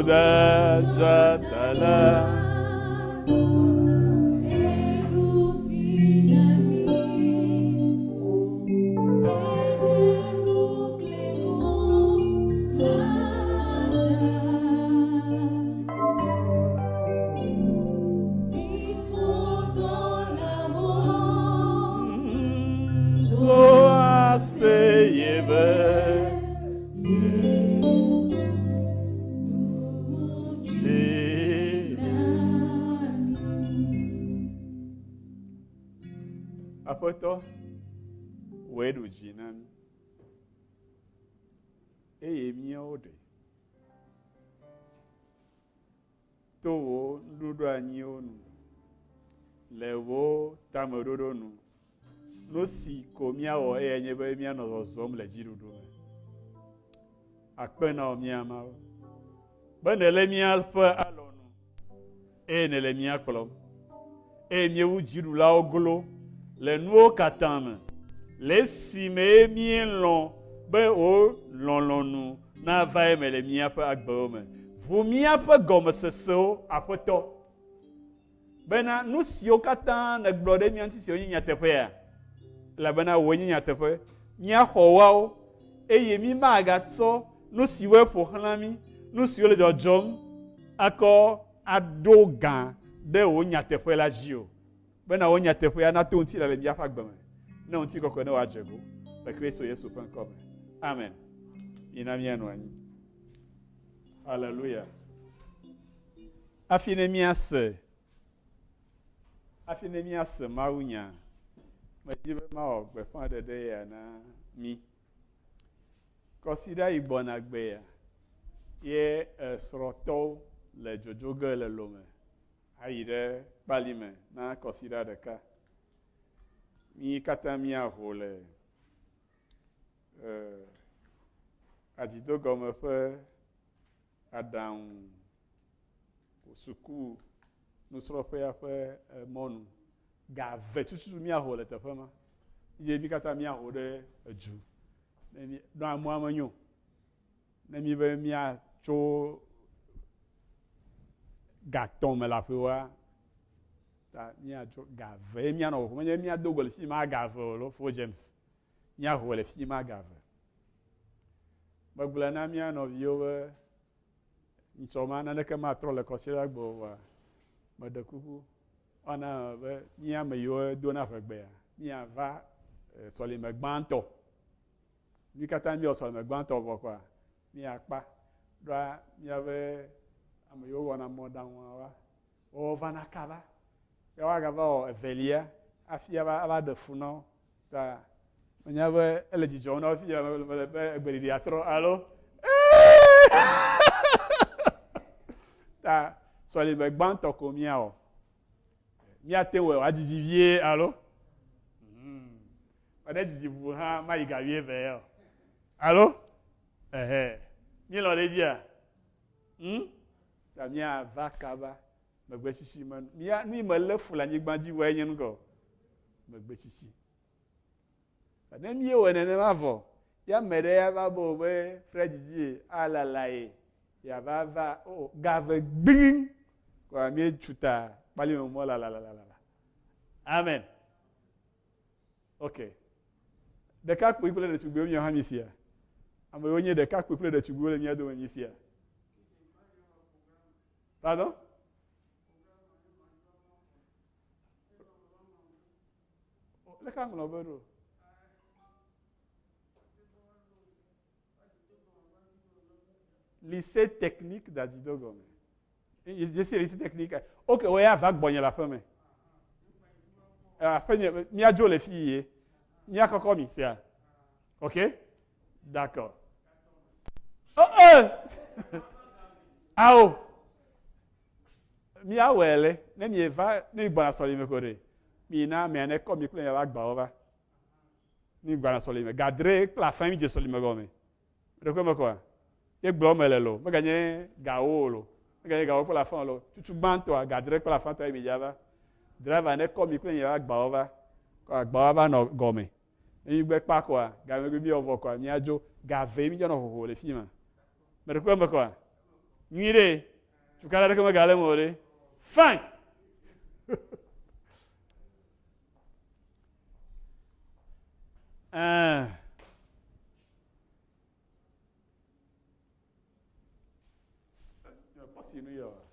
Dzata la. Tso aseye be. Aƒetɔ, wòe ɖu dzi na mí, eye míawo ɖe. To wò nuɖoanyiwo nu, le wò tameɖoɖo nu, nu si ko míawɔ eyae nye be míanɔ zɔzɔm le dziɖuɖu me. Akpe na wò mía Mawu be nèlé míaƒe alɔnu eye nèle mía kplɔm eye míewu dziɖulawo glo le nuwo katã me le esime míelɔ̃ be wò lɔlɔ̃nu nava eme le míaƒe agbewo me. Ʋu míaƒe gɔmesesewo, Aƒetɔ, bena nu siwo katã nègblɔ ɖe mía ŋuti siwo nye nyateƒea, elabena wòe nye nyateƒe, míaxɔ woawo, eye mímagatsɔ nu siwo ƒo xlã mí, nu siwo le dzɔdzɔm akɔ aɖo gã ɖe wò nyateƒe la dzi o, bena wò nyateƒea nato ŋutilã le míaƒe agbe me, ne ŋutikɔkɔe ne wòadze go le Kristo Yesu ƒe ŋkɔ me. Amen. Mina míanɔ anyi. Hallelujah. Hafi ne míase, hafi ne míase mawunya, medi be mawɔ gbeƒãɖeɖe ya na mí. Kɔsiɖa yi gbɔna gbea ye esrɔ̃tɔwo le dzodzo ge le Lome ayi ɖe Kpalime na kɔsiɖa ɖeka. Mí katã míaho le adzidogɔme ƒe aɖaŋu suku nusrɔ̃ƒea ƒe mɔnu. Ga eve tututu míaho le teƒe ma. Eye mí katã míaho ɖe edu. Ne mí, ɖo amɔa menyo. Ne mí be míatso ga tɔ̃ me le aƒewoa, ta míatso ga eve ye míanɔ ʋuʋum. Menye míado go le fi ma ga eve o lo, Fo James. Míaho le fi ma ga eve. Megblɔe na mía nɔviwo be nyitsɔ ma naneke matrɔ le kɔsiɖagbe o vɔa meɖe kuku woana eme be mí ame yiwo dona ʋegbea míava sɔlime gbãtɔ. Mí katã míewɔ sɔlime gbãtɔ vɔ kɔa míakpa ɖoa míaƒe ame yiwo wɔna mɔɖaŋua wa wovana kaba ye woagava wɔ evelia hafi ava ava ɖe fu na wo. Ta menya be ele dzidzɔm na wo fifia mele be egbeɖiɖi atrɔ alo ta sɔlime gbãtɔ ko míawɔ. Míate ŋu wòadidi vie alo hmm. Ne didi ʋu hã mayi ga wuieve ya o. Alo ehe míelɔ̃ ɖe edzia? Hmm? Ta míava kaba megbetsitsi me mía nu yi melé fu le anyigba dzi wɔe nye nu ka o megbetsitsi. Ne míewɔe nenema vɔ ya ame ɖe ya va be be Fred die alala ye yeava va o gave gbin kɔa míetsu ta kpali me mɔ lalalalala. Amen. Ok. Ɖekakpui kple ɖetugbiwo miawo hã misia? Ame yiwo nye ɖekakpui kple ɖetugbiwo le mía dome misia? Pardon? Leke aŋlɔ be ɖo? Lycée technique d'Adidogome. Jesi lycée technique. Ok, wo ya va gbɔnye le aƒe me. Aƒe nye míadzo le fi ye. Míakɔkɔ mi sia. Ok? D'accord. Oh, oh! Ao. Míawɔe le ne mieva ne mi gbɔna sɔlime ko ɖe. Mina amea ne kɔ mi kple miaƒe agbawo va. Mi gbɔna sɔlime. Gadre kple afã mi dze sɔlime gɔme. Ɖekwe me kɔa? Ye gblɔ mele lo. Meganye gawo o lo. Meganye gawo kple afã o lo. Tutu gbãtɔa, gadre kple afãtɔa ye mi dza va. Driver ne kɔ mi kple miaƒe agbawo va. Kɔ agbawo va nɔ gɔme. Ne mi gbe kpa kɔa, game gbe mi wɔ vɔ kɔa, miadzo. Gave mi dza nɔ hoho le fi ma. Meɖekwe me kɔa? Nyui ɖe, tukaɖa aɖeke megale eme o ɖe. Fine. Ɛɛ. Pɔsi nu yɔ.